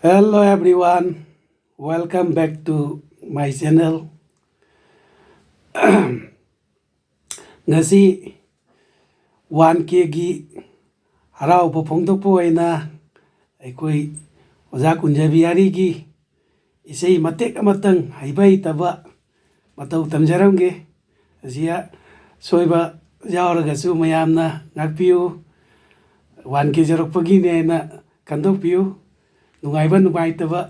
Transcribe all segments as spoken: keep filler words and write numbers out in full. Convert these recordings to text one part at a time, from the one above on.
Hello everyone, welcome back to my channel. ꯉꯁꯤ one ꯀꯦꯒꯤ ꯍꯔꯥꯎꯕ ꯐꯣꯡꯗꯣꯛꯄ ꯑꯣꯏꯅ ꯑꯩꯈꯣꯏ ꯑꯣꯖꯥ ꯀꯨꯟꯖꯕꯤꯍꯥꯔꯤꯒꯤ ꯏꯁꯩ ꯃꯇꯦꯛ ꯑꯃꯇꯪ ꯍꯩꯕ ꯍꯩꯇꯕ ꯃꯇꯧ ꯇꯝꯖꯔꯝꯒꯦ꯫ ꯑꯁꯤ ꯁꯣꯏꯕ ꯌꯥꯎꯔꯒꯁꯨ ꯃꯌꯥꯝꯅ ꯉꯥꯛꯄꯤꯌꯨ꯫ ꯋꯥꯟ ꯀꯦ ꯌꯧꯔꯛꯄꯒꯤꯅꯦꯅ ꯈꯟꯗꯣꯛꯄꯤꯌꯨ꯫ ꯅꯨꯡꯉꯥꯏꯕ ꯅꯨꯡꯉꯥꯏꯇꯕ꯫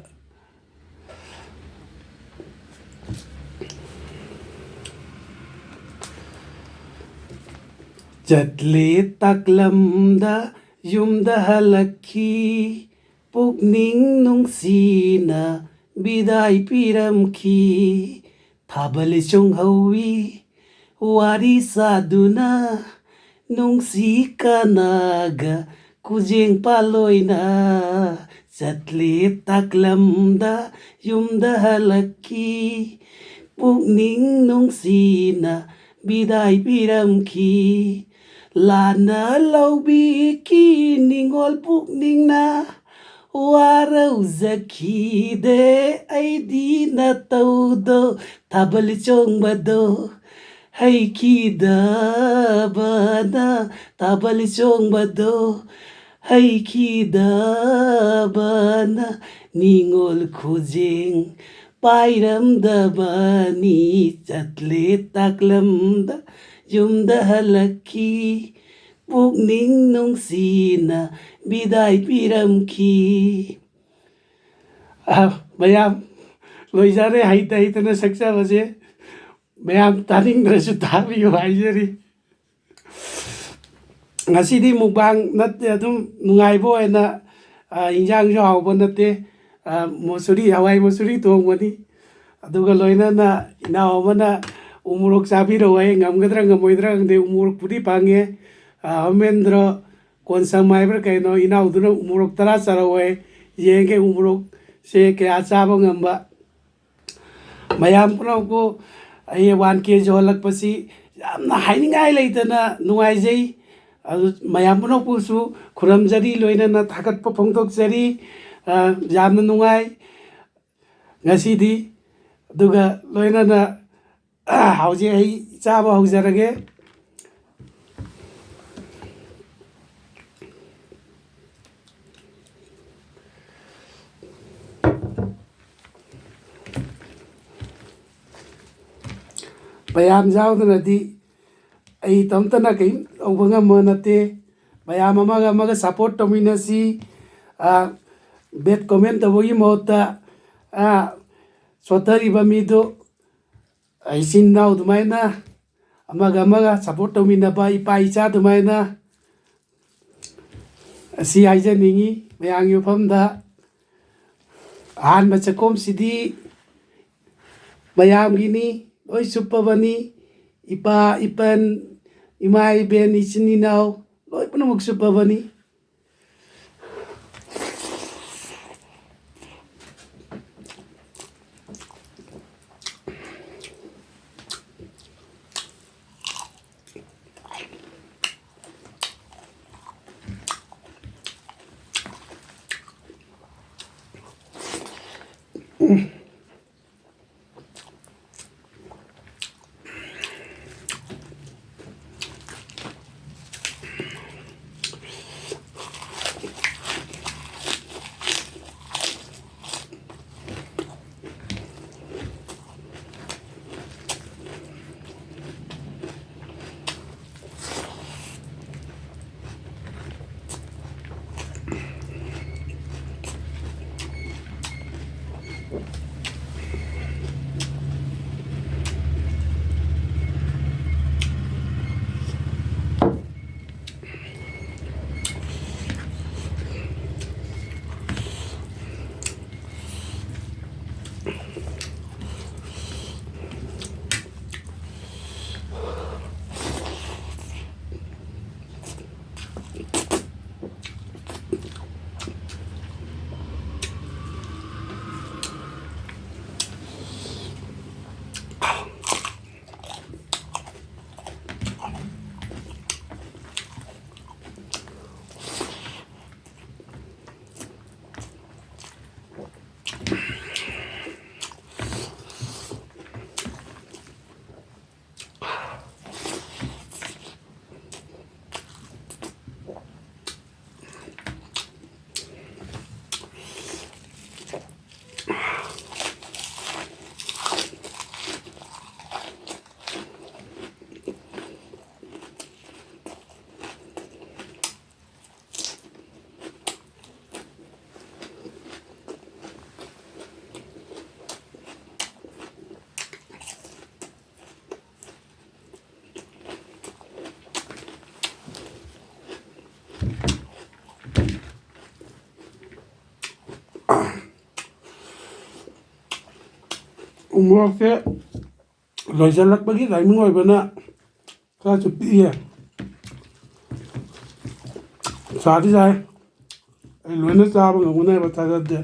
ꯆꯠꯂꯦ ꯇꯥꯛꯂꯝꯗ ꯌꯨꯝꯗ ꯍꯜꯂꯛꯈꯤ, ꯄꯨꯛꯅꯤꯡ ꯅꯨꯡꯁꯤꯅ ꯕꯤꯗꯥꯏ ꯄꯤꯔꯝꯈꯤ꯫ ꯊꯥꯕꯜ ꯆꯣꯡꯍꯧꯋꯤ ꯋꯥꯔꯤ ꯁꯥꯗꯨꯅ, ꯅꯨꯡꯁꯤ ꯀꯅꯥꯒ ꯈꯨꯖꯦꯡ ꯄꯥꯂꯣꯏꯅ꯫ ꯆꯠꯂꯦ ꯇꯥꯛꯂꯝꯗ ꯌꯨꯝꯗ ꯍꯜꯂꯛꯈꯤ, ꯄꯨꯛꯅꯤꯡ ꯅꯨꯡꯁꯤꯅ ꯕꯤꯗꯥꯏ ꯄꯤꯔꯝꯈꯤ꯫ ꯂꯥꯟꯅ ꯂꯧꯕꯤꯈꯤ ꯅꯤꯡꯉꯣꯜ ꯄꯨꯛꯅꯤꯡꯅ, ꯋꯥꯔꯧꯖꯈꯤꯗꯦ ꯑꯩꯗꯤ ꯅꯇꯧꯗꯣ꯫ ꯊꯥꯕꯜ ꯆꯣꯡꯕꯗꯣ ꯍꯩꯈꯤꯗꯕꯅ, ꯊꯥꯕꯜ ꯆꯣꯡꯕꯗꯣ ꯍꯩꯈꯤꯗꯕꯅ, ꯅꯤꯡꯉꯣꯜ ꯈꯨꯖꯦꯡ ꯄꯥꯏꯔꯝꯗꯕꯅꯤ꯫ ꯆꯠꯂꯦ ꯇꯥꯛꯂꯝꯗ ꯌꯨꯝꯗ ꯍꯜꯂꯛꯈꯤ, ꯄꯨꯛꯅꯤꯡ ꯅꯨꯡꯁꯤꯅ ꯕꯤꯗꯥꯏ ꯄꯤꯔꯝꯈꯤ꯫ ꯑ, ꯃꯌꯥꯝ ꯂꯣꯏꯖꯔꯦ, ꯍꯩꯇ ꯍꯩꯇꯅ ꯁꯛꯆꯕꯁꯦ꯫ ꯃꯌꯥꯝ ꯇꯥꯅꯤꯡꯗ꯭ꯔꯁꯨ ꯇꯥꯕꯤꯌꯨ ꯍꯥꯏꯖꯔꯤ꯫ ꯉꯁꯤꯗꯤ ꯃꯨꯛꯕꯥꯡ ꯅꯠꯇꯦ, ꯑꯗꯨꯝ ꯅꯨꯡꯉꯥꯏꯕ ꯑꯣꯏꯅ, ꯑ, ꯏꯟꯖꯥꯡꯁꯨ ꯍꯥꯎꯕ ꯅꯠꯇꯦ, ꯑ, ꯃꯨꯁꯨꯔꯤ, ꯍꯋꯥꯏ ꯃꯨꯁꯨꯔꯤ ꯊꯣꯡꯕꯅꯤ꯫ ꯑꯗꯨꯒ ꯂꯣꯏꯅꯅ ꯏꯅꯥꯎ ꯑꯃꯅ ꯎꯃꯣꯔꯣꯛ ꯆꯥꯕꯤꯔꯛꯑꯣ ꯍꯥꯏ, ꯉꯝꯒꯗ꯭ꯔꯥ ꯉꯝꯃꯣꯏꯗ꯭ꯔꯥ ꯈꯪꯗꯦ, ꯎꯃꯣꯔꯣꯛꯄꯨꯗꯤ ꯐꯪꯉꯦ꯫ ꯑ, ꯍꯣꯃꯦꯟꯗ꯭ꯔꯣ ꯀꯣꯟꯁꯝ ꯍꯥꯏꯕ꯭ꯔꯥ ꯀꯩꯅꯣ, ꯏꯅꯥꯎꯗꯨꯅ ꯎꯃꯣꯔꯣꯛ ꯇꯔꯥ ꯆꯥꯔꯛꯑꯣ ꯍꯥꯏ, ꯌꯦꯡꯒꯦ ꯎꯃꯣꯔꯣꯛꯁꯦ ꯀꯌꯥ ꯆꯥꯕ ꯉꯝꯕ꯫ ꯃꯌꯥꯝ ꯄꯨꯝꯅꯃꯛꯄꯨ ꯑꯩ ꯋꯥꯟ ꯀꯦ ꯌꯧꯍꯜꯂꯛꯄꯁꯤ ꯌꯥꯝꯅ ꯍꯥꯏꯅꯤꯡꯉꯥꯏ ꯂꯩꯇꯅ ꯅꯨꯡꯉꯥꯏꯖꯩ꯫ ꯑꯗꯨ ꯃꯌꯥꯝ ꯄꯨꯝꯅꯃꯛꯄꯨꯁꯨ ꯈꯨꯔꯨꯝꯖꯔꯤ, ꯂꯣꯏꯅꯅ ꯊꯥꯒꯠꯄ ꯐꯣꯡꯗꯣꯛꯆꯔꯤ꯫ ꯑ, ꯌꯥꯝꯅ ꯅꯨꯡꯉꯥꯏ ꯉꯁꯤꯗꯤ꯫ ꯑꯗꯨꯒ ꯂꯣꯏꯅꯅ ꯍꯧꯖꯤꯛ ꯑꯩ ꯆꯥꯕ ꯍꯧꯖꯔꯒꯦ꯫ ꯃꯌꯥꯝ ꯌꯥꯎꯗꯅꯗꯤ ꯑꯩ ꯏꯇꯣꯝꯇꯅ ꯀꯔꯤꯝ ꯇꯧꯕ ꯉꯝꯕ ꯅꯠꯇꯦ꯫ ꯃꯌꯥꯝ ꯑꯃꯒ ꯑꯃꯒ support ꯇꯧꯃꯤꯟꯅꯁꯤ꯫ ꯑ, bad comment ꯇꯧꯕꯒꯤ ꯃꯍꯨꯠꯇ, ꯑ, ꯁꯣꯠꯊꯔꯤꯕ ꯃꯤꯗꯨ ꯏꯆꯤꯟ ꯏꯅꯥꯎ ꯑꯗꯨꯃꯥꯏꯅ ꯑꯃꯒ ꯑꯃꯒ support ꯇꯧꯃꯤꯟꯅꯕ, ꯏꯄꯥ ꯏꯆꯥ ꯑꯗꯨꯃꯥꯏꯅ ꯑꯁꯤ ꯍꯥꯏꯖꯅꯤꯡꯉꯤ ꯃꯌꯥꯝꯒꯤ ꯃꯐꯝꯗ꯫ ꯑꯍꯥꯟꯕ ꯆꯥꯛꯈꯨꯝꯁꯤꯗꯤ ꯃꯌꯥꯝꯒꯤꯅꯤ, ꯂꯣꯏ ꯆꯨꯞꯄꯕꯅꯤ꯫ ꯏꯄꯥ ꯏꯄꯟ, ꯏꯃꯥ ꯏꯕꯦꯟ, ꯏꯆꯤꯟ ꯏꯅꯥꯎ ꯂꯣꯏ ꯄꯨꯝꯅꯃꯛ ꯆꯨꯞꯄꯕꯅꯤ꯫ ꯎꯃꯣꯔꯣꯛꯁꯦ ꯂꯣꯏꯁꯤꯜꯂꯛꯄꯒꯤ timing ꯑꯣꯏꯕꯅ ꯈꯔꯁꯨ ꯄꯤꯛꯑꯦ꯫ ꯆꯥꯗꯤ ꯆꯥꯏ꯫ ꯑꯩ ꯂꯣꯏꯅ ꯆꯥꯕ ꯉꯝꯒꯅꯤ ꯍꯥꯏꯕ ꯊꯥꯖꯗꯦ꯫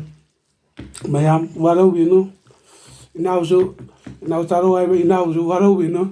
ꯃꯌꯥꯝ ꯋꯥꯔꯧꯕꯤꯅꯨ꯫ ꯏꯅꯥꯎꯁꯨ, ꯏꯅꯥꯎ ꯆꯥꯔꯧ ꯍꯥꯏꯕ ꯏꯅꯥꯎꯁꯨ ꯋꯥꯔꯧꯕꯤꯅꯨ꯫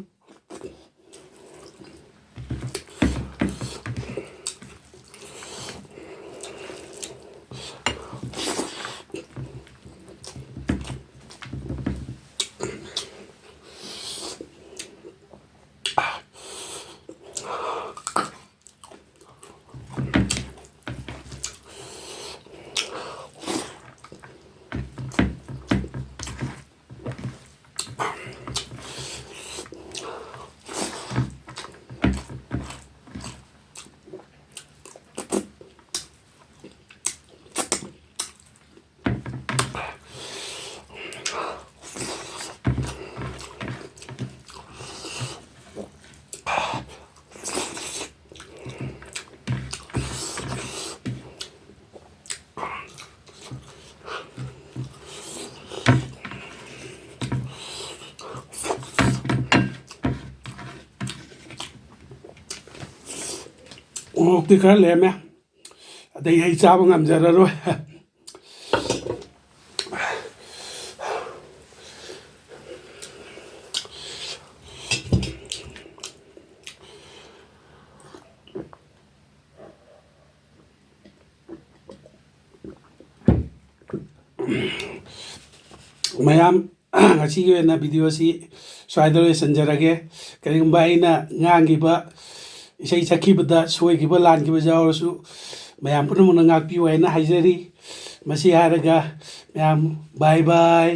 ꯃꯣꯔꯣꯛꯇꯤ ꯈꯔ ꯂꯦꯝꯃꯦ꯫ ꯑꯗꯩ ꯑꯩ ꯆꯥꯕ ꯉꯝꯖꯔꯔꯣꯏ꯫ ꯃꯌꯥꯝ, ꯉꯁꯤꯒꯤ ꯑꯣꯏꯅ video ꯑꯁꯤ ꯁ꯭ꯋꯥꯏꯗ ꯂꯣꯏꯁꯤꯟꯖꯔꯒꯦ꯫ ꯀꯔꯤꯒꯨꯝꯕ ꯑꯩꯅ ꯉꯥꯡꯈꯤꯕ, ꯏꯁꯩ ꯁꯛꯈꯤꯕꯗ ꯁꯣꯏꯈꯤꯕ ꯂꯥꯟꯈꯤꯕ ꯌꯥꯎꯔꯁꯨ ꯃꯌꯥꯝ ꯄꯨꯝꯅꯃꯛꯅ ꯉꯥꯛꯄꯤꯌꯨ ꯍꯥꯏꯅ ꯍꯥꯏꯖꯔꯤ꯫ ꯃꯁꯤ ꯍꯥꯏꯔꯒ ꯃꯌꯥꯝ bye bye꯫